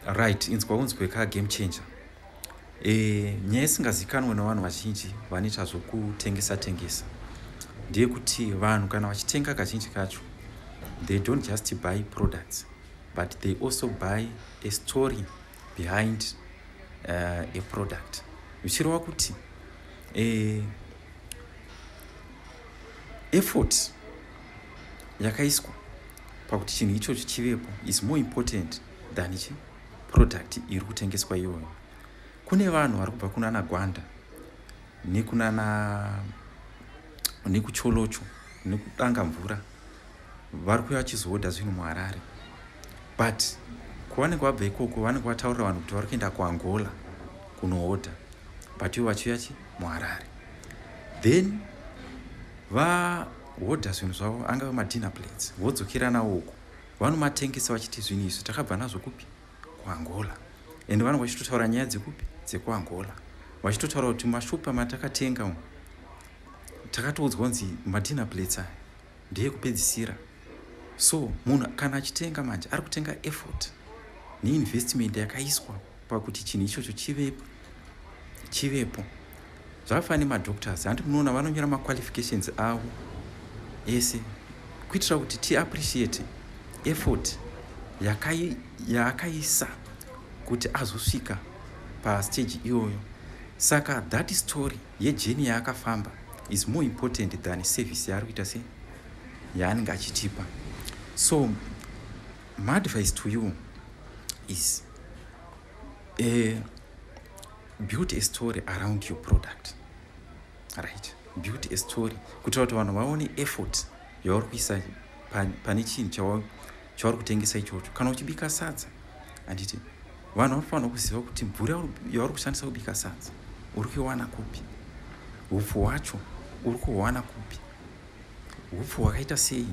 Right, inzwa unzwe ka, game changer. Nyaya isingazikanwe nevanhu vazhinji vanoita zvokutengesa tengesa ndeyekuti vanhu kana vachitenga, kazhinji kacho they don't just buy products, but they also buy a story behind a product, zvichireva kuti effort yakaiswa pakuti chinhu ichocho chivepo is more important than chi product iri kutengeswa iyoyo. Kune vanhu vari kubva kunana Gwanda nekunana nekuTsholotsho nekuDangamvura vari kuuya vachizoodha zvinhu muHarare, but kwavanenge vabva ikoko vanenge vataurira vanhu kuti vari kuenda kuAngola kunoodha, but ivo vachiuya chi muHarare. Then vahodha zvinhu zvavo, angave madinner plates, vodzokera nawo uko, vanomatengesa vachiti zvinhu izvi takabva nazvo kupi? KuAngola. Ende vanenge vachitotaura nyaya dzekupi? DzekuAngola, vachitotaura kuti mashopa matakatenga umu takatoudzwa kunzi madinner plates aya ndeyekupedzisira. So munhu kana achitenga manje ari kutenga effort neinvestment yakaiswa pakuti chinhu ichocho chivepo chivepo. Zvakafanana nemadoctors, handi munoona vanonyora maqualifications avo ese kuitira kuti tiappreciate effort yaakaisa kuti azosvika pastage iyoyo. Saka that story yejourney yaakafamba is more important than service yaari kuita se yaanenge achitipa. So my advice to you is build a story around your product, right? Build a story kuitira kuti vanhu vaone effort yauri kuisa pane chinhu chauri kutengesa ichocho. Kana uchibika sadza, handiti vanhu vanofanira kuziva kuti mvura yauri kushandisa kubika sadza uri kuiwana kupi, upfu hwacho uri kuhuwana kupi, upfu hwakaita sei,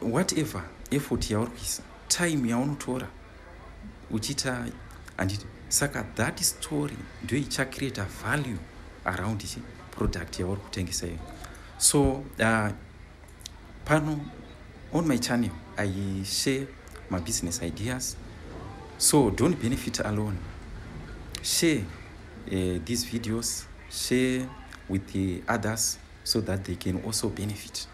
whatever effort yauri kuisa, time yaunotora uchiita, handiti? Saka that story ndio ichacreata value around chi product yauri kutengesa iyo. So pano on my channel I share my business ideas, so don't benefit alone. Share these videos, share with the others so that they can also benefit.